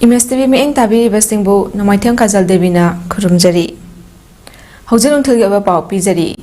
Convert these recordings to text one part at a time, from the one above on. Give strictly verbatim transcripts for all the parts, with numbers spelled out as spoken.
M ꯑꯦꯁ T V ꯃꯤꯠꯌꯦꯡ ꯇꯥꯕꯤꯔꯤꯕꯁꯤꯡꯕꯨ ꯅꯣꯡꯃꯥꯏꯊꯦꯝ ꯀꯥꯖꯜ ꯗꯦꯕꯤꯅ ꯈꯨꯔꯨꯝꯖꯔꯤ꯫ ꯍꯧꯖꯤꯛ ꯅꯨꯡꯊꯤꯜꯒꯤ ꯑꯣꯏꯕ ꯄꯥꯎ ꯄꯤꯖꯔꯤ꯫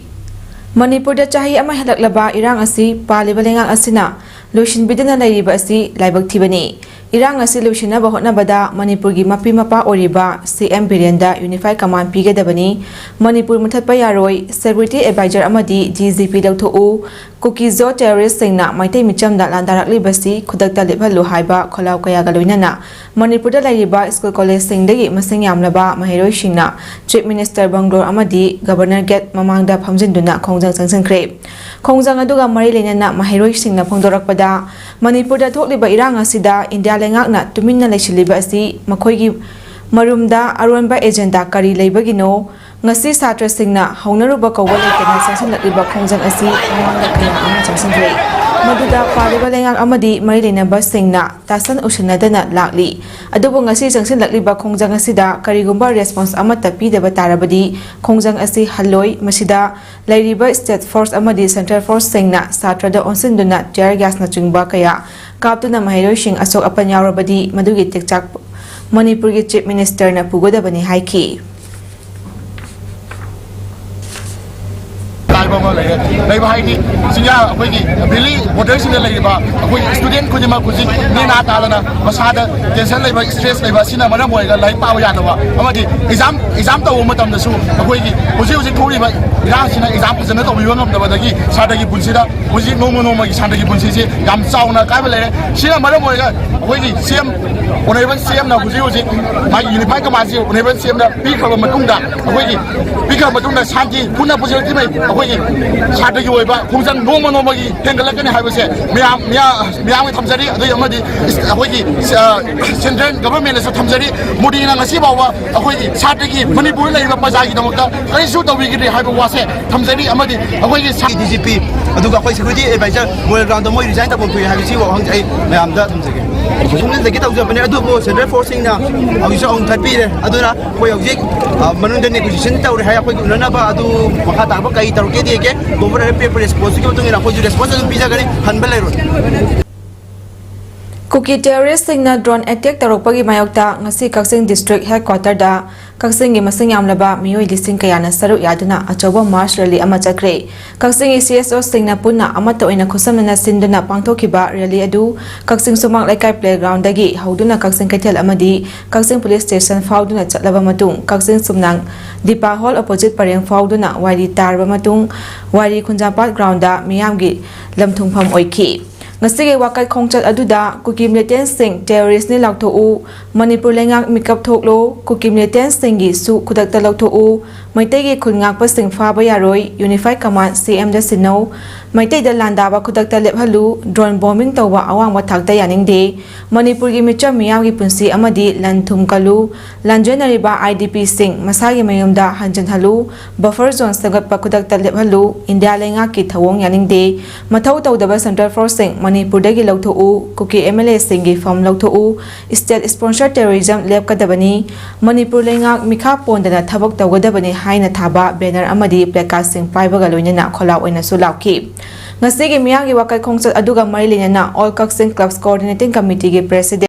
ꯃꯅꯤꯄꯨꯔꯗ ꯆꯍꯤ ꯑꯃ ꯍꯦꯜꯂꯛꯂꯕ ꯏꯔꯥꯡ ꯑꯁꯤ ꯄꯥꯜꯂꯤꯕ ꯂꯩꯉꯥꯛ ꯑꯁꯤꯅ ꯂꯣꯏꯁꯤꯟꯕꯤꯗꯅ ꯂꯩꯔꯤꯕ ꯑꯁꯤ ꯂꯥꯏꯕꯛ ꯊꯤꯕꯅꯤ꯫ ꯏꯔꯥꯡ ꯑꯁꯤ ꯂꯣꯏꯁꯤꯟꯅꯕ ꯍꯣꯠꯅꯕꯗ ꯃꯅꯤꯄꯨꯔꯒꯤ ꯃꯄꯤ ꯃꯄꯥ ꯑꯣꯏꯔꯤꯕ ꯁꯤ ꯑꯦꯝ ꯕꯤꯔꯦꯟꯗ ꯌꯨꯅꯤꯐꯥꯏ ꯀꯃꯥꯟ ꯄꯤꯒꯗꯕꯅꯤ꯫ ꯃꯅꯤꯄꯨꯔ ꯃꯨꯊꯠꯄ ꯌꯥꯔꯣꯏ, ꯁꯦꯀ꯭ꯌꯨꯔꯤꯇꯤ ꯑꯦꯗꯚꯥꯏꯖꯔ ꯑꯃꯗꯤ ꯗꯤ ꯖꯤ ꯄꯤ ꯂꯧꯊꯣꯛꯎ, ꯀꯨꯀꯤ-ꯖꯣ ꯇꯦꯔꯣꯔꯤꯁ꯭ꯠꯁꯤꯡꯅ ꯃꯩꯇꯩ ꯃꯤꯆꯝꯗ ꯂꯥꯟꯗꯥꯔꯛꯂꯤꯕꯁꯤ ꯈꯨꯗꯛꯇ ꯂꯦꯞꯍꯜꯂꯨ ꯍꯥꯏꯕ ꯈꯣꯜꯂꯥꯎ ꯀꯌꯥꯒ ꯂꯣꯏꯅꯅ ꯃꯅꯤꯄꯨꯔꯗ ꯂꯩꯔꯤꯕ ꯁ꯭ꯀꯨꯜ ꯀꯣꯂꯦꯖꯁꯤꯡꯗꯒꯤ ꯃꯁꯤꯡ ꯌꯥꯝꯂꯕ ꯃꯍꯩꯔꯣꯏꯁꯤꯡꯅ ꯆꯤꯐ ꯃꯤꯅꯤꯁꯇꯔ ꯕꯪꯒ꯭ꯂꯣꯔ ꯑꯃꯗꯤ ꯒꯕꯔꯅꯔ ꯒꯦꯠ ꯃꯃꯥꯡꯗ ꯐꯝꯖꯤꯟꯗꯨꯅ ꯈꯣꯡꯖꯪ ꯆꯪꯁꯤꯟꯈ꯭ꯔꯦ꯫ ꯈꯣꯡꯖꯪ ꯑꯗꯨꯒ ꯃꯔꯤ ꯂꯩꯅꯅ ꯃꯍꯩꯔꯣꯏꯁꯤꯡꯅ ꯐꯣꯡꯗꯣꯔꯛꯄꯗ, ꯃꯅꯤꯄꯨꯔꯗ ꯊꯣꯛꯂꯤꯕ ꯏꯔꯥꯡ ꯑꯁꯤꯗ ꯏꯟꯗꯤꯌꯥ ꯂꯩꯉꯥꯛꯅ ꯇꯨꯃꯤꯟꯅ ꯂꯩꯁꯤꯜꯂꯤꯕ ꯑꯁꯤ ꯃꯈꯣꯏꯒꯤ ꯃꯔꯨꯝꯗ ꯑꯔꯣꯟꯕ ꯑꯦꯖꯦꯟꯗꯥ ꯀꯔꯤ ꯂꯩꯕꯒꯤꯅꯣ? ꯉꯁꯤ ꯁꯥꯇ꯭ꯔꯁꯤꯡꯅ ꯍꯧꯅꯔꯨꯕ ꯀꯧꯕ ꯂꯩꯇꯅ ꯆꯪꯁꯤꯜꯂꯛꯂꯤꯕ ꯈꯣꯡꯖꯪ ꯑꯁꯤ ꯃꯃꯥꯡꯗ ꯀꯌꯥ ꯑꯃ ꯆꯪꯁꯤꯟꯈ꯭ꯔꯦ꯫ ꯃꯗꯨꯗ ꯄꯥꯜꯂꯤꯕ ꯂꯩꯉꯥꯛ ꯑꯃꯗꯤ ꯃꯔꯤ ꯂꯩꯅꯕꯁꯤꯡꯅ ꯇꯥꯁꯟ ꯎꯁꯤꯟꯅꯗꯅ ꯂꯥꯛꯂꯤ꯫ ꯑꯗꯨꯕꯨ ꯉꯁꯤ ꯆꯪꯁꯤꯜꯂꯛꯂꯤꯕ ꯈꯣꯡꯖꯪ ꯑꯁꯤꯗ ꯀꯔꯤꯒꯨꯝꯕ ꯔꯦꯁꯄꯣꯟꯁ ꯑꯃꯠꯇ ꯄꯤꯗꯕ ꯇꯥꯔꯕꯗꯤ ꯈꯣꯡꯖꯪ ꯑꯁꯤ ꯍꯜꯂꯣꯏ꯫ ꯃꯁꯤꯗ ꯂꯩꯔꯤꯕ ꯁ꯭ꯇꯦꯠ ꯐꯣꯔꯁ ꯑꯃꯗꯤ ꯁꯦꯟꯇ꯭ꯔꯦꯜ ꯐꯣꯔꯁꯁꯤꯡꯅ ꯁꯥꯇ꯭ꯔꯗ ꯑꯣꯟꯁꯤꯟꯗꯨꯅ ꯇꯤꯌꯔ ꯒ꯭ꯌꯥꯁꯅꯆꯤꯡꯕ ꯀꯌꯥ ꯀꯥꯞꯇꯨꯅ ꯃꯍꯩꯔꯣꯏꯁꯤꯡ ꯑꯁꯣꯛ ꯑꯄꯟ ꯌꯥꯎꯔꯕꯗꯤ ꯃꯗꯨꯒꯤ ꯇꯦꯛꯆꯥꯛ ꯃꯅꯤꯄꯨꯔꯒꯤ ꯆꯤꯐ ꯃꯤꯅꯤꯁꯇꯔꯅ ꯄꯨꯒꯗꯕꯅꯤ ꯍꯥꯏꯈꯤ꯫ ꯀꯥꯏꯕ ꯑꯃ ꯂꯩꯔꯦ꯫ ꯂꯩꯕ ꯍꯥꯏꯗꯤ ꯆꯤꯡꯌꯥ ꯑꯩꯈꯣꯏꯒꯤ ꯚꯦꯂꯤ ꯕꯣꯔꯗꯔꯁꯤꯡꯗ ꯂꯩꯔꯤꯕ ꯑꯩꯈꯣꯏꯒꯤ ꯁ꯭ꯇꯨꯗꯦꯟ ꯈꯨꯗꯤꯡꯃꯛ ꯍꯧꯖꯤꯛ ꯅꯦꯅꯥ ꯇꯥꯗꯅ ꯃꯁꯥꯗ ꯇꯦꯟꯁꯟ ꯂꯩꯕ, ꯁ꯭ꯇ꯭ꯔꯦꯁ ꯂꯩꯕ ꯑꯁꯤꯅ ꯃꯔꯝ ꯑꯣꯏꯔꯒ ꯂꯥꯏꯔꯤꯛ ꯄꯥꯕ ꯌꯥꯗꯕ ꯑꯃꯗꯤ ꯑꯦꯛꯖꯥꯝ, ꯑꯦꯛꯖꯥꯝ ꯇꯧꯕ ꯃꯇꯝꯗꯁꯨ ꯑꯩꯈꯣꯏꯒꯤ ꯍꯧꯖꯤꯛ ꯍꯧꯖꯤꯛ ꯊꯣꯛꯂꯤꯕ ꯏꯔꯥꯡꯁꯤꯅ ꯑꯦꯛꯖꯥꯝ ꯐꯖꯅ ꯇꯧꯕꯤꯕ ꯉꯝꯗꯕꯗꯒꯤ ꯁꯥꯇ꯭ꯔꯒꯤ ꯄꯨꯟꯁꯤꯗ ꯍꯧꯖꯤꯛ ꯅꯣꯡꯃ ꯅꯣꯡꯃꯒꯤ ꯁꯥꯇ꯭ꯔꯒꯤ ꯄꯨꯟꯁꯤꯁꯦ ꯌꯥꯝ ꯆꯥꯎꯅ ꯑꯀꯥꯏꯕ ꯂꯩꯔꯦ꯫ ꯁꯤꯅ ꯃꯔꯝ ꯑꯣꯏꯔꯒ ꯑꯩꯈꯣꯏꯒꯤ ꯁꯤ ꯑꯦꯝ, ꯑꯣꯅꯔꯦꯕꯜ ꯁꯤ ꯑꯦꯝꯅ ꯍꯧꯖꯤꯛ ꯍꯧꯖꯤꯛ ꯃꯥꯒꯤ ꯌꯨꯅꯤꯐꯥꯏ ꯀꯃꯥꯟꯁꯤ ꯑꯣꯅꯔꯦꯕꯜ ꯁꯤ ꯑꯦꯝꯅ ꯄꯤꯈ꯭ꯔꯕ ꯃꯇꯨꯡꯗ, ꯑꯩꯈꯣꯏꯒꯤ ꯄꯤꯈ꯭ꯔꯕ ꯃꯇꯨꯡꯗ ꯁꯥꯟꯇꯤ ꯄꯨꯟꯅ ꯄꯨꯁꯤꯜꯂꯛꯇ꯭ꯔꯤꯉꯩ ꯑꯩꯈꯣꯏꯒꯤ ꯁꯥꯇ꯭ꯔꯒꯤ ꯑꯣꯏꯕ ꯈꯣꯡꯖꯪ ꯅꯣꯡꯃ ꯅꯣꯡꯃꯒꯤ ꯍꯦꯟꯒꯠꯂꯛꯀꯅꯤ ꯍꯥꯏꯕꯁꯦ ꯃꯌꯥꯝ, ꯃꯌꯥꯝ, ꯃꯌꯥꯝꯒꯤ ꯊꯝꯖꯔꯤ꯫ ꯑꯗꯨꯒꯤ ꯑꯃꯗꯤ ꯑꯩꯈꯣꯏꯒꯤ, ꯑ, ꯁꯦꯟꯇ꯭ꯔꯦꯜ ꯒꯚꯔꯟꯃꯦꯟꯠꯅꯁꯨ ꯊꯝꯖꯔꯤ꯫ ꯃꯣꯗꯤꯅ ꯉꯁꯤ ꯐꯥꯎꯕ ꯑꯩꯈꯣꯏꯒꯤ ꯁꯥꯇ꯭ꯔꯒꯤ, ꯃꯅꯤꯄꯨꯔꯗ ꯂꯩꯔꯤꯕ ꯄ꯭ꯔꯖꯥꯒꯤꯗꯃꯛꯇ ꯀꯔꯤꯁꯨ ꯇꯧꯕꯤꯈꯤꯗ꯭ꯔꯤ ꯍꯥꯏꯕ ꯋꯥꯁꯦ ꯊꯝꯖꯔꯤ꯫ ꯑꯃꯗꯤ ꯑꯩꯈꯣꯏꯒꯤ ꯁꯥ- ꯗꯤ ꯖꯤ ꯄꯤ, ꯑꯗꯨꯒ ꯑꯩꯈꯣꯏ ꯁꯦꯀ꯭ꯌꯨꯔꯤꯇꯤ ꯑꯦꯗꯚꯥꯏꯖꯔ ꯃꯣꯏꯔꯥꯡꯗ ꯃꯣꯏ ꯔꯤꯖꯥꯏꯟ ꯇꯧꯐꯝ ꯊꯣꯛꯏ ꯍꯥꯏꯕꯁꯤ ꯋꯥꯍꯪꯁꯦ ꯑꯩ ꯃꯌꯥꯝꯗ ꯊꯝꯖꯒꯦ꯫ ꯈꯣꯡꯖꯪꯗꯒꯤ ꯇꯧꯖꯕꯅꯦ, ꯑꯗꯨꯕꯨ ꯁꯦꯟꯇ꯭ꯔꯦꯜ ꯐꯣꯔꯁꯁꯤꯡꯅ ꯍꯧꯖꯤꯛꯁꯨ ꯑꯃꯨꯛ ꯊꯠꯄꯤꯔꯦ꯫ ꯑꯗꯨꯅ ꯑꯩꯈꯣꯏ ꯍꯧꯖꯤꯛ, ꯑ, ꯃꯅꯨꯡꯗ ꯅꯦꯒꯣꯁꯤꯌꯦꯁꯟ ꯇꯧꯔꯦ ꯍꯥꯏ꯫ ꯑꯩꯈꯣꯏꯒꯤ ꯎꯅꯅꯕ ꯑꯗꯨ ꯃꯈꯥ ꯇꯥꯕ ꯀꯔꯤ ꯇꯧꯔꯛꯀꯦꯗꯤ ꯌꯦꯡꯒꯦ꯫ ꯒꯣꯕꯔꯅꯔꯅ ꯄꯤꯔꯛꯄ ꯔꯦꯁꯄꯣꯟꯁꯇꯨꯒꯤ ꯃꯇꯨꯡ ꯏꯟꯅ ꯑꯩꯈꯣꯏꯁꯨ ꯔꯦꯁꯄꯣꯟꯁ ꯑꯗꯨꯝ ꯄꯤꯖꯒꯅꯤ, ꯍꯟꯕ ꯂꯩꯔꯣꯏ꯫ ꯀꯨꯀꯤ ꯇꯦꯔꯣꯔꯤꯁꯁꯤꯡꯅ ꯗ꯭ꯔꯣꯟ ꯑꯦꯇꯦꯛ ꯇꯧꯔꯛꯄꯒꯤ ꯃꯥꯌꯣꯛꯇ ꯉꯁꯤ ꯀꯛꯆꯤꯡ ꯗꯤꯁꯇ꯭ꯔꯤꯛ ꯍꯦꯗꯀ꯭ꯋꯥꯇꯔꯗ ꯀꯛꯆꯤꯡꯒꯤ ꯃꯁꯤꯡ ꯌꯥꯝꯂꯕ ꯃꯤꯑꯣꯏ ꯂꯤꯁꯤꯡ ꯀꯌꯥꯅ ꯁꯔꯨꯛ ꯌꯥꯗꯨꯅ ꯑꯆꯧꯕ ꯃꯥꯔꯆ ꯔꯦꯂꯤ ꯑꯃ ꯆꯠꯈ꯭ꯔꯦ꯫ ꯀꯛꯆꯤꯡꯒꯤ ꯁꯤ ꯑꯦꯁ ꯑꯣꯁꯤꯡꯅ ꯄꯨꯟꯅ ꯑꯃꯠꯇ ꯑꯣꯏꯅ ꯈꯨꯠꯁꯝꯅꯅ ꯁꯤꯟꯗꯨꯅ ꯄꯥꯡꯊꯣꯛꯈꯤꯕ ꯔꯦꯂꯤ ꯑꯗꯨ ꯀꯛꯆꯤꯡ ꯁꯨꯃꯥꯡ ꯂꯩꯀꯥꯏ ꯄ꯭ꯂꯦꯒ꯭ꯔꯥꯎꯟꯗꯒꯤ ꯍꯧꯗꯨꯅ ꯀꯛꯆꯤꯡ ꯀꯩꯊꯦꯜ ꯑꯃꯗꯤ ꯀꯛꯆꯤꯡ ꯄꯨꯂꯤꯁ ꯁ꯭ꯇꯦꯁꯟ ꯐꯥꯎꯗꯨꯅ ꯆꯠꯂꯕ ꯃꯇꯨꯡ ꯀꯛꯆꯤꯡ ꯁꯨꯝꯅꯥꯡ ꯗꯤꯄꯥ ꯍꯣꯜ ꯑꯣꯄꯣꯖꯤꯠ ꯄꯔꯦꯡ ꯐꯥꯎꯗꯨꯅ ꯋꯥꯏꯔꯤ ꯇꯥꯔꯕ ꯃꯇꯨꯡ ꯋꯥꯏꯔꯤ ꯈꯨꯟꯖꯥꯄꯥꯠ ꯒ꯭ꯔꯥꯎꯟꯗ ꯃꯤꯌꯥꯝꯒꯤ ꯂꯝꯊꯨꯡꯐꯝ ꯑꯣꯏꯈꯤ꯫ ꯉꯁꯤꯒꯤ ꯋꯥꯀꯠ ꯈꯣꯡꯆꯠ ꯑꯗꯨꯗ ꯀꯨꯀꯤ ꯃꯤꯂꯤꯇꯦꯟꯠꯁꯤꯡ ꯇꯦꯔꯣꯔꯤꯁ꯭ꯠꯅꯤ ꯂꯥꯎꯊꯣꯛꯎ, ꯃꯅꯤꯄꯨꯔ ꯂꯩꯉꯥꯛ ꯃꯤꯀꯞ ꯊꯣꯛꯂꯣ, ꯀꯨꯀꯤ ꯃꯤꯂꯤꯇꯦꯟꯠꯁꯤꯡꯒꯤ ꯁꯨ ꯈꯨꯗꯛꯇ ꯂꯧꯊꯣꯛꯎ, ꯃꯩꯇꯩꯒꯤ ꯈꯨꯜ ꯉꯥꯛꯄꯁꯤꯡ ꯐꯥꯕ ꯌꯥꯔꯣꯏ, ꯌꯨꯅꯤꯐꯥꯏꯗ ꯀꯃꯥꯟꯗ ꯁꯤ ꯑꯦꯝꯗ ꯁꯤꯟꯅꯧ, ꯃꯩꯇꯩꯗ ꯂꯥꯟꯗꯥꯕ ꯈꯨꯗꯛꯇ ꯂꯦꯞꯍꯜꯂꯨ, ꯗ꯭ꯔꯣꯟ ꯕꯣꯝꯕꯤꯡ ꯇꯧꯕ ꯑꯋꯥꯡꯕ ꯊꯥꯛꯇ ꯌꯥꯅꯤꯡꯗꯦ, ꯃꯅꯤꯄꯨꯔꯒꯤ ꯃꯤꯆꯝ ꯃꯤꯌꯥꯝꯒꯤ ꯄꯨꯟꯁꯤ ꯑꯃꯗꯤ ꯂꯟ ꯊꯨꯝ ꯀꯜꯂꯨ, ꯂꯥꯟꯖꯦꯟꯅꯔꯤꯕ ꯑꯥꯏ ꯗꯤ ꯄꯤꯁꯤꯡ ꯃꯁꯥꯒꯤ ꯃꯌꯨꯝꯗ ꯍꯟꯖꯤꯟꯍꯜꯂꯨ, ꯕꯐꯔ ꯖꯣꯟ ꯁꯦꯝꯒꯠꯄ ꯈꯨꯗꯛꯇ ꯂꯦꯞꯍꯜꯂꯨ, ꯏꯟꯗꯤꯌꯥ ꯂꯩꯉꯥꯛꯀꯤ ꯊꯧꯑꯣꯡ ꯌꯥꯅꯤꯡꯗꯦ, ꯃꯊꯧ ꯇꯧꯗꯕ ꯁꯦꯟꯇ꯭ꯔꯦꯜ ꯐꯣꯔꯁꯁꯤꯡ ꯃꯅꯤꯄꯨꯔꯗꯒꯤ ꯂꯧꯊꯣꯛꯎ, ꯀꯨꯀꯤ ꯑꯦꯝ ꯑꯦꯜ ꯑꯦꯁꯤꯡꯒꯤ ꯐꯝ ꯂꯧꯊꯣꯛꯎ, ꯁ꯭ꯇꯦꯠ ꯁ꯭ꯄꯣꯟꯁꯔ ꯇꯦꯔꯣꯔꯤꯖꯝ ꯂꯦꯞꯀꯗꯕꯅꯤ, ꯃꯅꯤꯄꯨꯔ ꯂꯩꯉꯥꯛ ꯃꯤꯈꯥ ꯄꯣꯟꯗꯅ ꯊꯕꯛ ꯇꯧꯒꯗꯕꯅꯤ ꯍꯥꯏꯅ ꯊꯥꯕ ꯕꯦꯅꯔ ꯑꯃꯗꯤ ꯄ꯭ꯂꯦꯀꯥꯔꯗꯁꯤꯡ ꯄꯥꯏꯕꯒ ꯂꯣꯏꯅꯅ ꯈꯣꯜꯂꯥꯎ ꯑꯣꯏꯅꯁꯨ ꯂꯥꯎꯈꯤ꯫ ꯉꯁꯤꯒꯤ ꯃꯤꯌꯥꯝꯒꯤ ꯋꯥꯀꯠ ꯈꯣꯡꯆꯠ ꯑꯗꯨꯒ ꯃꯔꯤ ꯂꯩꯅꯅ ꯑꯣꯜ ꯀꯛꯆꯤꯡ ꯀ꯭ꯂꯕꯁ ꯀꯣꯑꯣꯔꯗꯤꯅꯦꯇꯤꯡ ꯀꯃꯤꯇꯤꯒꯤ ꯄ꯭ꯔꯦꯁꯤꯗꯦꯟꯠ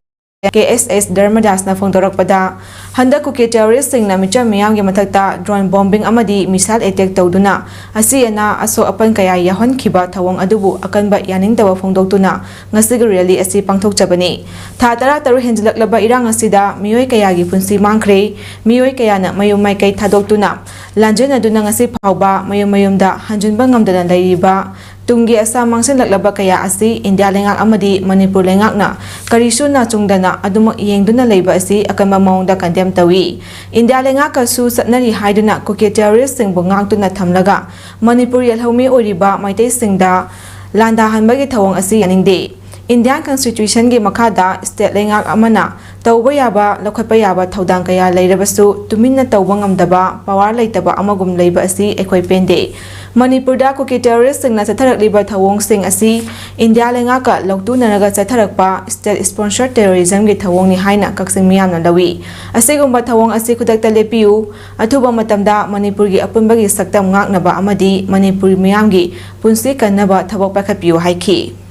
ꯀꯦ ꯑꯦꯁ ꯑꯦꯁ ꯙꯔꯃꯗꯥꯁꯅ ꯐꯣꯡꯗꯣꯔꯛꯄꯗ, ꯍꯟꯗꯛ ꯀꯨꯀꯤ ꯇꯦꯔꯣꯔꯤꯁ꯭ꯠꯁꯤꯡꯅ ꯃꯤꯆꯝ ꯃꯤꯌꯥꯝꯒꯤ ꯃꯊꯛꯇ ꯗ꯭ꯔꯣꯟ ꯕꯣꯝꯕꯤꯡ ꯑꯃꯗꯤ ꯃꯤꯁꯥꯏꯜ ꯑꯦꯇꯦꯛ ꯇꯧꯗꯨꯅ ꯑꯁꯤ ꯑꯅꯥ ꯑꯁꯣꯛ ꯑꯄꯟ ꯀꯌꯥ ꯌꯥꯎꯍꯟꯈꯤꯕ ꯊꯧꯑꯣꯡ ꯑꯗꯨꯕꯨ ꯑꯀꯟꯕ ꯌꯥꯅꯤꯡꯗꯕ ꯐꯣꯡꯗꯣꯛꯇꯨꯅ ꯉꯁꯤꯒꯤ ꯔꯦꯂꯤ ꯑꯁꯤ ꯄꯥꯡꯊꯣꯛꯆꯕꯅꯤ꯫ ꯊꯥ ꯇꯔꯥꯇꯔꯨꯛ ꯍꯦꯟꯖꯤꯜꯂꯛꯂꯕ ꯏꯔꯥꯡ ꯑꯁꯤꯗ ꯃꯤꯑꯣꯏ ꯀꯌꯥꯒꯤ ꯄꯨꯟꯁꯤ ꯃꯥꯡꯈ꯭ꯔꯦ, ꯃꯤꯑꯣꯏ ꯀꯌꯥꯅ ꯃꯌꯨꯝ ꯃꯥꯏꯀꯩ ꯊꯥꯗꯣꯛꯇꯨꯅ ꯂꯥꯟꯖꯦꯟꯅꯗꯨꯅ ꯉꯁꯤ ꯐꯥꯎꯕ ꯃꯌꯨꯝ ꯃꯌꯨꯝꯗ ꯍꯟꯖꯤꯟꯕ ꯉꯝꯗꯅ ꯂꯩꯔꯤꯕ ꯇꯨꯡꯒꯤ ꯑꯁꯥ ꯃꯥꯡꯁꯤꯜꯂꯛꯂꯕ ꯀꯌꯥ ꯑꯁꯤ ꯏꯟꯗꯤꯌꯥ ꯂꯩꯉꯥꯛ ꯑꯃꯗꯤ ꯃꯅꯤꯄꯨꯔ ꯂꯩꯉꯥꯛꯅ ꯀꯔꯤꯁꯨ ꯅꯥꯆꯨꯡꯗꯅ ꯑꯗꯨꯃꯛ ꯌꯦꯡꯗꯨꯅ ꯂꯩꯕ ꯑꯁꯤ ꯑꯀꯟꯕ ꯃꯑꯣꯡꯗ ꯀꯟꯗꯦꯝ ꯇꯧꯏ꯫ ꯏꯟꯗꯤꯌꯥ ꯂꯩꯉꯥꯛꯀꯁꯨ ꯆꯠꯅꯔꯤ ꯍꯥꯏꯗꯨꯅ ꯀꯨꯀꯤ ꯇꯦꯔꯣꯔꯤꯁ꯭ꯠꯁꯤꯡꯕꯨ ꯉꯥꯛꯇꯨꯅ ꯊꯝꯂꯒ ꯃꯅꯤꯄꯨꯔ ꯌꯦꯜꯍꯧꯃꯤ ꯑꯣꯏꯔꯤꯕ ꯃꯩꯇꯩꯁꯤꯡꯗ ꯂꯥꯟꯗꯥꯍꯟꯕꯒꯤ ꯊꯧꯑꯣꯡ ꯑꯁꯤ ꯌꯥꯅꯤꯡꯗꯦ꯫ ꯏꯟꯗꯤꯌꯥꯟ ꯀꯟꯁꯇꯤꯇ꯭ꯌꯨꯁꯟꯒꯤ ꯃꯈꯥꯗ ꯁ꯭ꯇꯦꯠ ꯂꯩꯉꯥꯛ ꯑꯃꯅ ꯇꯧꯕ ꯌꯥꯕ, ꯂꯧꯈꯠꯄ ꯌꯥꯕ ꯊꯧꯗꯥꯡ ꯀꯌꯥ ꯂꯩꯔꯕꯁꯨ ꯇꯨꯃꯤꯟꯅ ꯇꯧꯕ ꯉꯝꯗꯕ, ꯄꯋꯥꯔ ꯂꯩꯇꯕ ꯑꯃꯒꯨꯝ ꯂꯩꯕ ꯑꯁꯤ ꯑꯩꯈꯣꯏ ꯄꯦꯟꯗꯦ꯫ ꯃꯅꯤꯄꯨꯔꯗ ꯀꯨꯀꯤ ꯇꯦꯔꯣꯔꯤꯁ꯭ꯠꯁꯤꯡꯅ ꯆꯠꯊꯔꯛꯂꯤꯕ ꯊꯧꯑꯣꯡꯁꯤꯡ ꯑꯁꯤ ꯏꯟꯗꯤꯌꯥ ꯂꯩꯉꯥꯛꯀ ꯂꯧꯇꯨꯅꯔꯒ ꯆꯠꯊꯔꯛꯄ ꯁ꯭ꯇꯦꯠ ꯁ꯭ꯄꯣꯟꯁꯔ ꯇꯦꯔꯣꯔꯤꯖꯝꯒꯤ ꯊꯧꯑꯣꯡꯅꯤ ꯍꯥꯏꯅ ꯀꯛꯆꯤꯡ ꯃꯤꯌꯥꯝꯅ ꯂꯧꯏ꯫ ꯑꯁꯤꯒꯨꯝꯕ ꯊꯧꯑꯣꯡ ꯑꯁꯤ ꯈꯨꯗꯛꯇ ꯂꯦꯞꯄꯤꯌꯨ, ꯑꯊꯨꯕ ꯃꯇꯝꯗ ꯃꯅꯤꯄꯨꯔꯒꯤ ꯑꯄꯨꯟꯕꯒꯤ ꯁꯛꯇꯝ ꯉꯥꯛꯅꯕ ꯑꯃꯗꯤ ꯃꯅꯤꯄꯨꯔ ꯃꯤꯌꯥꯝꯒꯤ ꯄꯨꯟꯁꯤ ꯀꯟꯅꯕ ꯊꯕꯛ ꯄꯥꯏꯈꯠꯄꯤꯌꯨ ꯍꯥꯏꯈꯤ꯫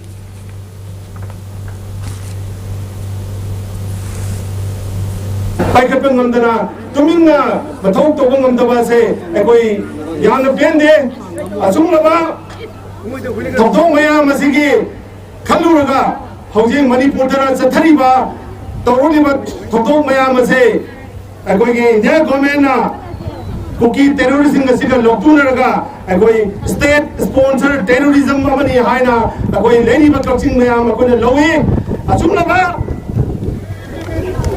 ꯄꯥꯏꯈꯠꯄ ꯉꯝꯗꯅ ꯇꯨꯃꯤꯟꯅ ꯃꯊꯧ ꯇꯧꯕ ꯉꯝꯗꯕ ꯑꯁꯦ ꯑꯩꯈꯣꯏ ꯌꯥꯝꯅ ꯄꯦꯟꯗꯦ꯫ ꯑꯁꯨꯝꯂꯕ ꯊꯧꯗꯣꯛ ꯃꯌꯥꯝ ꯑꯁꯤꯒꯤ ꯈꯜꯂꯨꯔꯒ ꯍꯧꯖꯤꯛ ꯃꯅꯤꯄꯨꯔꯗ ꯆꯠꯊꯔꯤꯕ, ꯇꯧꯔꯛꯂꯤꯕ ꯊꯧꯗꯣꯛ ꯃꯌꯥꯝ ꯑꯁꯦ ꯑꯩꯈꯣꯏꯒꯤ ꯏꯟꯗꯤꯌꯥ ꯒꯣꯔꯃꯦꯟꯅ ꯀꯨꯀꯤ ꯇꯦꯔꯣꯔꯤꯁꯁꯤꯡ ꯑꯁꯤꯒ ꯂꯧꯇꯨꯅꯔꯒ ꯑꯩꯈꯣꯏ ꯁ꯭ꯇꯦꯠ ꯁ꯭ꯄꯣꯟꯁꯔ ꯇꯦꯔꯣꯔꯤꯖꯝ ꯑꯃꯅꯤ ꯍꯥꯏꯅ ꯑꯩꯈꯣꯏ ꯂꯩꯔꯤꯕ ꯀꯛꯆꯤꯡ ꯃꯌꯥꯝ ꯑꯩꯈꯣꯏꯅ ꯂꯧꯏ꯫ ꯑꯁꯨꯝꯂꯕ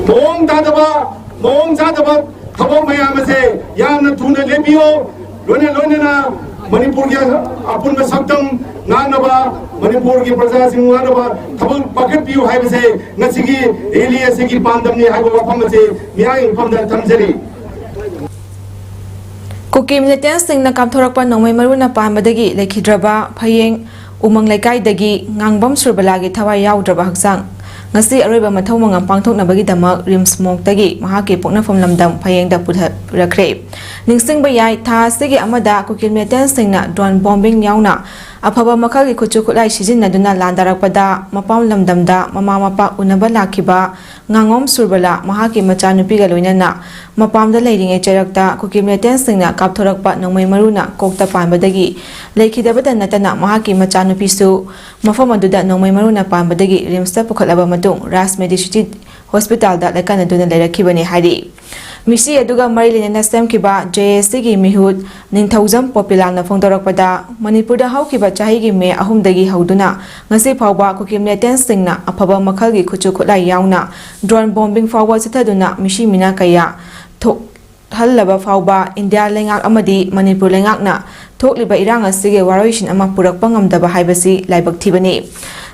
ꯃꯑꯣꯡ ꯇꯥꯗꯕ, ꯃꯑꯣꯡ ꯆꯥꯗꯕ ꯊꯕꯛ ꯃꯌꯥꯝ ꯑꯁꯦ ꯌꯥꯝꯅ ꯊꯨꯅ ꯂꯦꯞꯄꯤꯌꯨ꯫ ꯂꯣꯏꯅ ꯂꯣꯏꯅꯅ ꯃꯅꯤꯄꯨꯔꯒꯤ ꯑꯄꯨꯟꯕ ꯁꯛꯇꯝ ꯉꯥꯛꯅꯕ, ꯃꯅꯤꯄꯨꯔꯒꯤ ꯄ꯭ꯔꯖꯥꯁꯤꯡ ꯉꯥꯛꯅꯕ ꯊꯕꯛ ꯄꯥꯏꯈꯠꯄꯤꯌꯨ ꯍꯥꯏꯕꯁꯦ ꯉꯁꯤꯒꯤ ꯔꯦꯂꯤ ꯑꯁꯤꯒꯤ ꯄꯥꯟꯗꯝꯅꯤ ꯍꯥꯏꯕ ꯋꯥꯐꯝ ꯑꯁꯤ ꯃꯤꯌꯥꯝꯒꯤ ꯃꯐꯝꯗ ꯊꯝꯖꯔꯤ꯫ ꯀꯨꯀꯤ ꯃꯤꯂꯤꯇꯦꯟꯁꯁꯤꯡꯅ ꯀꯥꯞꯊꯣꯔꯛꯄ ꯅꯣꯡꯃꯩ ꯃꯔꯨꯅ ꯄꯥꯟꯕꯗꯒꯤ ꯂꯩꯈꯤꯗ꯭ꯔꯕ ꯐꯌꯦꯡ ꯎꯃꯪ ꯂꯩꯀꯥꯏꯗꯒꯤ ꯉꯥꯡꯕꯝ ꯁꯨꯔꯕꯂꯥꯒꯤ ꯊꯋꯥꯏ ꯌꯥꯎꯗ꯭ꯔꯕ ꯍꯛꯆꯥꯡ꯫ ꯉꯁꯤ ꯑꯔꯣꯏꯕ ꯃꯊꯧ ꯃꯉꯝ ꯄꯥꯡꯊꯣꯛꯅꯕꯒꯤꯗꯃꯛ ꯔꯤꯝꯁ ꯃꯣꯔꯒꯇꯒꯤ ꯃꯍꯥꯛꯀꯤ ꯄꯣꯛꯅꯐꯝ ꯂꯝꯗꯝ ꯐꯌꯦꯡꯗ ꯄꯨꯊꯔꯛꯈ꯭ꯔꯦ꯫ ꯅꯤꯡꯁꯤꯡꯕ ꯌꯥꯏ, ꯊꯥ ꯑꯁꯤꯒꯤ ꯑꯃꯗ ꯀꯨꯀꯤ ꯃꯤꯂꯤꯇꯦꯟꯁꯁꯤꯡꯅ ꯗ꯭ꯔꯣꯟ ꯕꯣꯝꯕꯤꯡ ꯌꯥꯎꯅ ꯑꯐꯕ ꯃꯈꯜꯒꯤ ꯈꯨꯠꯁꯨ ꯈꯨꯠꯂꯥꯏ ꯁꯤꯖꯤꯟꯅꯗꯨꯅ ꯂꯥꯟꯗꯥꯔꯛꯄꯗ ꯃꯄꯥꯝ ꯂꯝꯗꯝꯗ ꯃꯃꯥ ꯃꯄꯥ ꯎꯅꯕ ꯂꯥꯛꯈꯤꯕ ꯉꯥꯉꯣꯝ ꯁꯨꯔꯕꯂꯥ ꯃꯍꯥꯛꯀꯤ ꯃꯆꯥꯅꯨꯄꯤꯒ ꯂꯣꯏꯅꯅ ꯃꯄꯥꯝꯗ ꯂꯩꯔꯤꯉꯩ ꯆꯩꯔꯛꯇ ꯀꯨꯀꯤ ꯃꯤꯂꯤꯇꯦꯟꯁꯁꯤꯡꯅ ꯀꯥꯞꯊꯣꯔꯛꯄ ꯅꯣꯡꯃꯩ ꯃꯔꯨꯅ ꯀꯣꯛꯇ ꯄꯥꯟꯕꯗꯒꯤ ꯂꯩꯈꯤꯗꯕꯇ ꯅꯠꯇꯅ ꯃꯍꯥꯛꯀꯤ ꯃꯆꯥꯅꯨꯄꯤꯁꯨ ꯃꯐꯝ ꯑꯗꯨꯗ ꯅꯣꯡꯃꯩ ꯃꯔꯨꯅ ꯄꯥꯟꯕꯗꯒꯤ ꯔꯤꯝꯁꯇ ꯄꯨꯈꯠꯂꯕ ꯃꯇꯨꯡ ꯔꯥꯖ ꯃꯦꯗꯤꯁꯤꯇꯤ ꯍꯣꯁꯄꯤꯇꯥꯜꯗ ꯂꯥꯏꯀꯠꯅꯗꯨꯅ ꯂꯩꯔꯛꯈꯤꯕꯅꯤ ꯍꯥꯏꯔꯤ꯫ ꯃꯤꯁꯤ ꯑꯗꯨꯒ ꯃꯔꯤ ꯂꯩꯅꯅ ꯁꯦꯝꯈꯤꯕ ꯖꯦ ꯑꯦꯁ ꯁꯤꯒꯤ ꯃꯤꯍꯨꯠ ꯅꯤꯡꯊꯧꯖꯝ ꯄꯣꯄꯤꯂꯥꯜꯅ ꯐꯣꯡꯗꯣꯔꯛꯄꯗ, ꯃꯅꯤꯄꯨꯔꯗ ꯍꯧꯈꯤꯕ ꯆꯍꯤꯒꯤ ꯃꯦ ꯑꯍꯨꯝꯗꯒꯤ ꯍꯧꯗꯨꯅ ꯉꯁꯤ ꯐꯥꯎꯕ ꯀꯨꯀꯤ ꯃꯤꯂꯤꯇꯦꯟꯁꯁꯤꯡꯅ ꯑꯐꯕ ꯃꯈꯜꯒꯤ ꯈꯨꯠꯁꯨ ꯈꯨꯠꯂꯥꯏ ꯌꯥꯎꯅ ꯗ꯭ꯔꯣꯟ ꯕꯣꯝꯕꯤꯡ ꯐꯥꯎꯕ ꯆꯠꯊꯗꯨꯅ ꯃꯤꯁꯤ ꯃꯤꯅꯥ ꯀꯌꯥ ꯊꯣꯛꯍꯜꯂꯕ ꯐꯥꯎꯕ ꯏꯟꯗꯤꯌꯥ ꯂꯩꯉꯥꯛ ꯑꯃꯗꯤ ꯃꯅꯤꯄꯨꯔ ꯂꯩꯉꯥꯛꯅ ꯊꯣꯛꯂꯤꯕ ꯏꯔꯥꯡ ꯑꯁꯤꯒꯤ ꯋꯥꯔꯣꯏꯁꯤꯟ ꯑꯃ ꯄꯨꯔꯛꯄ ꯉꯝꯗꯕ ꯍꯥꯏꯕꯁꯤ ꯂꯥꯏꯕꯛ ꯊꯤꯕꯅꯤ꯫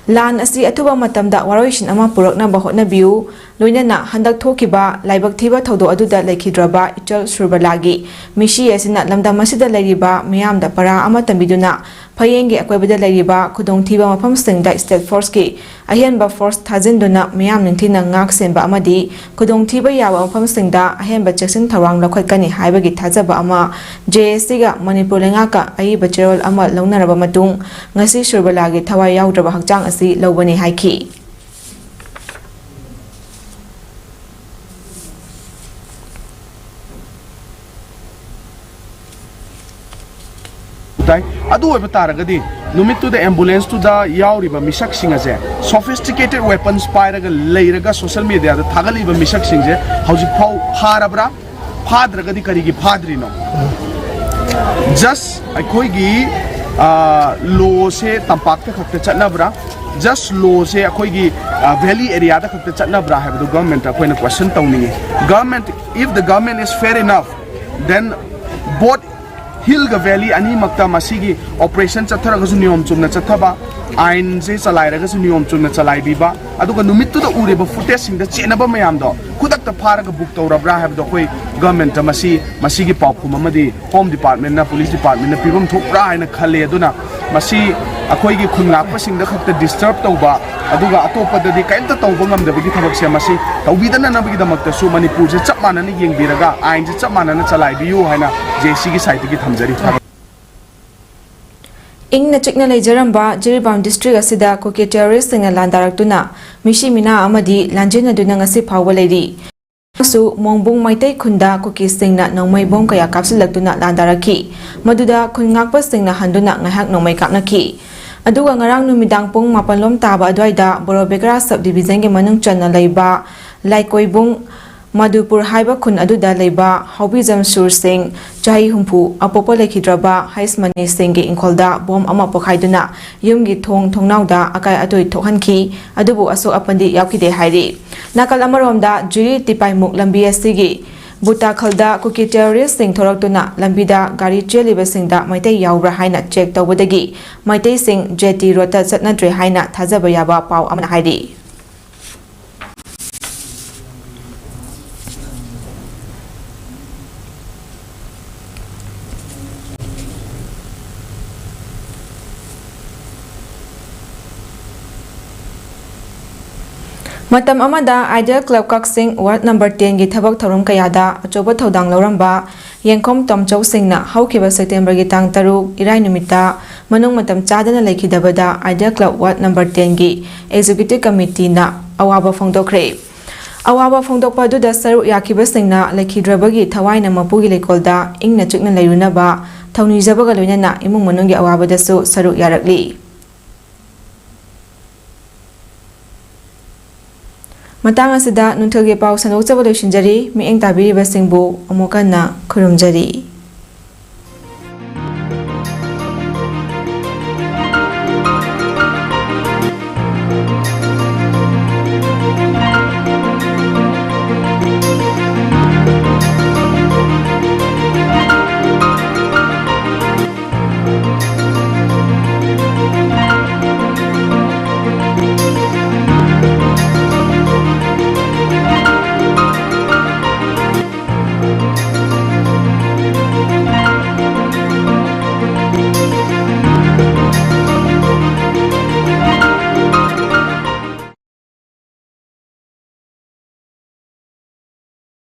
ꯂꯥꯟ ꯑꯁꯤ ꯑꯊꯨꯕ ꯃꯇꯝꯗ ꯋꯥꯔꯣꯏꯁꯤꯟ ꯑꯃ ꯄꯨꯔꯛꯅꯕ ꯍꯣꯠꯅꯕꯤꯌꯨ꯫ ꯂꯣꯏꯅꯅ ꯍꯟꯗꯛ ꯊꯣꯛꯈꯤꯕ ꯂꯥꯏꯕꯛ ꯊꯤꯕ ꯊꯧꯗꯣꯛ ꯑꯗꯨꯗ ꯂꯩꯈꯤꯗ꯭ꯔꯕ ꯏꯆꯜ ꯁꯨꯔꯕꯂꯥꯒꯤ ꯃꯤꯁꯤ ꯑꯁꯤꯅ ꯂꯝꯗꯝ ꯑꯁꯤꯗ ꯂꯩꯔꯤꯕ ꯃꯤꯌꯥꯝꯗ ꯄꯔꯥ ꯑꯃ ꯇꯝꯕꯤꯗꯨꯅ ꯐꯌꯦꯡꯒꯤ ꯑꯀꯣꯏꯕꯗ ꯂꯩꯔꯤꯕ ꯈꯨꯗꯣꯡꯊꯤꯕ ꯃꯐꯝꯁꯤꯡꯗ ꯁ꯭ꯇꯦꯠ ꯐꯣꯔꯁꯀꯤ ꯑꯍꯦꯟꯕ ꯐꯣꯔꯁ ꯊꯥꯖꯤꯟꯗꯨꯅ ꯃꯤꯌꯥꯝ ꯅꯤꯡꯊꯤꯅ ꯉꯥꯛ ꯁꯦꯟꯕ ꯑꯃꯗꯤ ꯈꯨꯗꯣꯡꯊꯤꯕ ꯌꯥꯕ ꯃꯐꯝꯁꯤꯡꯗ ꯑꯍꯦꯟꯕ ꯆꯦꯛꯁꯤꯟ ꯊꯧꯔꯥꯡ ꯂꯧꯈꯠꯀꯅꯤ ꯍꯥꯏꯕꯒꯤ ꯊꯥꯖꯕ ꯑꯃ ꯖꯦ ꯑꯦꯁ ꯁꯤꯒ ꯃꯅꯤꯄꯨꯔ ꯂꯩꯉꯥꯛꯀ ꯑꯏꯕ ꯆꯦꯔꯣꯜ ꯑꯃ ꯂꯧꯅꯔꯕ ꯃꯇꯨꯡ ꯉꯁꯤ ꯁꯨꯔꯕꯂꯥꯒꯤ ꯊꯋꯥꯏ ꯌꯥꯎꯗ꯭ꯔꯕ ꯍꯛꯆꯥꯡ ꯑꯁꯤ ꯂꯧꯕꯅꯤ ꯍꯥꯏꯈꯤ꯫ ꯇꯥꯏ꯫ ꯑꯗꯨ ꯑꯣꯏꯕ ꯇꯥꯔꯒꯗꯤ ꯅꯨꯃꯤꯠꯇꯨꯗ ambulance ꯇꯨꯗ ꯌꯥꯎꯔꯤꯕ ꯃꯤꯁꯛꯁꯤꯡ ꯑꯁꯦ sophisticated weapons ꯄꯥꯏꯔꯒ ꯂꯩꯔꯒ social media ꯗ ꯊꯥꯒꯠꯂꯤꯕ ꯃꯤꯁꯛꯁꯤꯡꯁꯦ ꯍꯧꯖꯤꯛꯐꯥꯎ ꯐꯥꯔꯕ꯭ꯔꯥ? ꯐꯥꯗ꯭ꯔꯒꯗꯤ ꯀꯔꯤꯒꯤ ꯐꯥꯗ꯭ꯔꯤꯅꯣ? Just ꯑꯩꯈꯣꯏꯒꯤ ꯂꯣꯁꯦ ꯇꯝꯄꯥꯛꯇ ꯈꯛꯇ ꯆꯠꯅꯕ꯭ꯔꯥ? Just ꯂꯣꯁꯦ ꯑꯩꯈꯣꯏꯒꯤ valley area ꯗ ꯈꯛꯇ ꯆꯠꯅꯕ꯭ꯔꯥ ꯍꯥꯏꯕꯗꯨ government ꯇ ꯑꯩꯈꯣꯏꯅ question ꯇꯧꯅꯤꯡꯉꯤ꯫ Government, if the government is fair enough, then both hill ꯒ valley ꯑꯅꯤꯃꯛꯇ ꯃꯁꯤꯒꯤ operation ꯆꯠꯊꯔꯒꯁꯨ ꯅꯤꯌꯣꯝ ꯆꯨꯝꯅ ꯆꯠꯊꯕ, ꯑꯥꯏꯟꯁꯦ ꯆꯂꯥꯏꯔꯒꯁꯨ ꯅꯤꯌꯣꯝ ꯆꯨꯝꯅ ꯆꯂꯥꯏꯕꯤꯕ, ꯑꯗꯨꯒ ꯅꯨꯃꯤꯠꯇꯨꯗ ꯎꯔꯤꯕ footage ꯁꯤꯡꯗ ꯆꯦꯟꯅꯕ ꯃꯌꯥꯝꯗꯣ ꯈꯨꯗꯛꯇ ꯐꯥꯔꯒ book ꯇꯧꯔꯕ꯭ꯔꯥ ꯍꯥꯏꯕꯗꯣ ꯑꯩꯈꯣꯏ government ꯇ ꯃꯁꯤ, ꯃꯁꯤꯒꯤ ꯄꯥꯎꯈꯨꯝ ꯑꯃꯗꯤ Home Department ꯅ, Police Department ꯅ ꯄꯤꯐꯝ ꯊꯣꯛꯄ꯭ꯔꯥ ꯍꯥꯏꯅ ꯈꯜꯂꯤ꯫ ꯑꯗꯨꯅ ꯃꯁꯤ ꯑꯩꯈꯣꯏꯒꯤ ꯈꯨꯟ ꯉꯥꯛꯄꯁꯤꯡꯗ ꯈꯛꯇ disturb ꯇꯧꯕ, ꯑꯗꯨꯒ ꯑꯇꯣꯞꯄꯗꯗꯤ ꯀꯔꯤꯝꯇ ꯇꯧꯕ ꯉꯝꯗꯕꯒꯤ ꯊꯕꯛꯁꯦ ꯃꯁꯤ ꯇꯧꯕꯤꯗꯅꯅꯕꯒꯤꯗꯃꯛꯇꯁꯨ ꯃꯅꯤꯄꯨꯔꯁꯦ ꯆꯞ ꯃꯥꯟꯅꯅ ꯌꯦꯡꯕꯤꯔꯒ ꯑꯥꯏꯟꯁꯦ ꯆꯞ ꯃꯥꯟꯅꯅ ꯆꯂꯥꯏꯕꯤꯌꯨ ꯍꯥꯏꯅ J A C ꯒꯤ side ꯇꯒꯤ ꯊꯝꯖꯔꯤ꯫ ꯏꯪꯅ ꯆꯤꯛꯅ ꯂꯩꯖꯔꯝꯕ ꯖꯤꯔꯤꯕꯥꯝ district ꯑꯁꯤꯗ ꯀꯨꯀꯤ terrorist ꯁꯤꯡꯅ ꯂꯥꯟꯗꯥꯔꯛꯇꯨꯅ ꯃꯤꯁꯤ ꯃꯤꯅꯥ ꯑꯃꯗꯤ ꯂꯥꯟꯖꯦꯟꯅꯗꯨꯅ ꯉꯁꯤ ꯐꯥꯎꯕ ꯂꯩꯔꯤ꯫ ꯃꯁꯨ ꯃꯣꯡꯕꯨꯡ ꯃꯩꯇꯩ ꯈꯨꯟꯗ ꯀꯨꯀꯤꯁꯤꯡꯅ ꯅꯣꯡꯃꯩ ꯕꯣꯝ ꯀꯌꯥ ꯀꯥꯞꯁꯤꯜꯂꯛꯇꯨꯅ ꯂꯥꯟꯗꯥꯔꯛꯈꯤ꯫ ꯃꯗꯨꯗ ꯈꯨꯟ ꯉꯥꯛꯄꯁꯤꯡꯅ ꯍꯟꯗꯨꯅ ꯉꯥꯏꯍꯥꯛ ꯅꯣꯡꯃꯩ ꯀꯥꯞꯅꯈꯤ꯫ ꯑꯗꯨꯒ ꯉꯔꯥꯡ ꯅꯨꯃꯤꯗꯥꯡ ꯄꯨꯡ ꯃꯥꯄꯜ ꯂꯣꯝ ꯇꯥꯕ ꯑꯗꯨꯋꯥꯏꯗ ꯕꯣꯔꯣꯕꯦꯀꯔꯥ sub division ꯒꯤ ꯃꯅꯨꯡ ꯆꯟꯅ ꯂꯩꯕ ꯂꯥꯏꯀꯣꯏꯕꯨꯡ ꯃꯗꯨꯄꯨꯔ ꯍꯥꯏꯕ ꯈꯨꯟ ꯑꯗꯨꯗ ꯂꯩꯕ ꯍꯥꯎꯕꯤꯖꯝ ꯁꯨꯔ ꯁꯤꯡ, ꯆꯍꯤ ꯍꯨꯝꯐꯨ, ꯑꯄꯣꯛꯄ ꯂꯩꯈꯤꯗ꯭ꯔꯕ ꯍꯩꯁꯃꯅꯤ ꯁꯤꯡꯒꯤ ꯏꯪꯈꯣꯜꯗ ꯕꯣꯝ ꯑꯃ ꯄꯣꯈꯥꯏꯗꯨꯅ ꯌꯨꯝꯒꯤ ꯊꯣꯡ ꯊꯣꯡꯅꯥꯎꯗ ꯑꯀꯥꯏ ꯑꯇꯣꯏ ꯊꯣꯛꯍꯟꯈꯤ꯫ ꯑꯗꯨꯕꯨ ꯑꯁꯣꯛ ꯑꯄꯟꯗꯤ ꯌꯥꯎꯈꯤꯗꯦ ꯍꯥꯏꯔꯤ꯫ ꯅꯥꯀꯜ ꯑꯃꯔꯣꯝꯗ ꯖꯤꯔꯤ ꯇꯤꯄꯥꯏꯃꯨꯛ ꯂꯝꯕꯤ ꯑꯁꯤꯒꯤ ꯕꯨꯇꯥꯈꯜꯗ ꯀꯨꯀꯤ terrorist ꯁꯤꯡ ꯊꯣꯔꯛꯇꯨꯅ ꯂꯝꯕꯤꯗ ꯒꯥꯔꯤ ꯆꯦꯜꯂꯤꯕꯁꯤꯡꯗ ꯃꯩꯇꯩ ꯌꯥꯎꯕ꯭ꯔꯥ ꯍꯥꯏꯅ check ꯇꯧꯕꯗꯒꯤ ꯃꯩꯇꯩꯁꯤꯡ J T road ꯇ ꯆꯠꯅꯗ꯭ꯔꯦ ꯍꯥꯏꯅ ꯊꯥꯖꯕ ꯌꯥꯕ ꯄꯥꯎ ꯑꯃꯅ ꯍꯥꯏꯔꯤ꯫ ꯃꯇꯝ ꯑꯃꯗ Ideal Club ꯀꯛꯆꯤꯡ ward number ten ꯒꯤ ꯊꯕꯛ ꯊꯧꯔꯝ ꯀꯌꯥꯗ ꯑꯆꯧꯕ ꯊꯧꯗꯥꯡ ꯂꯧꯔꯝꯕ ꯌꯦꯡꯈꯣꯝ ꯇꯣꯝꯆꯧ ꯁꯤꯡꯅ ꯍꯧꯈꯤꯕ September ꯒꯤ ꯇꯥꯡ ꯇꯔꯨꯛ, ꯏꯔꯥꯏ ꯅꯨꯃꯤꯠꯇ ꯃꯅꯨꯡ ꯃꯇꯝ ꯆꯥꯗꯅ ꯂꯩꯈꯤꯗꯕꯗ Ideal Club ward number ten ꯒꯤ executive committee ꯅ ꯑꯋꯥꯕ ꯐꯣꯡꯗꯣꯛꯈ꯭ꯔꯦ꯫ ꯑꯋꯥꯕ ꯐꯣꯡꯗꯣꯛꯄ ꯑꯗꯨꯗ ꯁꯔꯨꯛ ꯌꯥꯈꯤꯕꯁꯤꯡꯅ ꯂꯩꯈꯤꯗ꯭ꯔꯕꯒꯤ ꯊꯋꯥꯏꯅ ꯃꯄꯨꯒꯤ ꯂꯩꯀꯣꯜꯗ ꯏꯪꯅ ꯆꯤꯛꯅ ꯂꯩꯔꯨꯅꯕ ꯊꯧꯅꯤꯖꯕꯒ ꯂꯣꯏꯅꯅ ꯏꯃꯨꯡ ꯃꯅꯨꯡꯒꯤ ꯑꯋꯥꯕꯗꯁꯨ ꯁꯔꯨꯛ ꯌꯥꯔꯛꯂꯤ꯫ ꯃꯇꯥꯡ ꯑꯁꯤꯗ ꯅꯨꯡꯊꯤꯜꯒꯤ ꯄꯥꯎ ꯁꯟꯗꯣꯛꯆꯕ ꯂꯣꯏꯁꯤꯟꯖꯔꯤ꯫ ꯃꯤꯠꯌꯦꯡ ꯇꯥꯕꯤꯔꯤꯕꯁꯤꯡꯕꯨ ꯑꯃꯨꯛ ꯍꯟꯅ ꯈꯨꯔꯨꯝꯖꯔꯤ꯫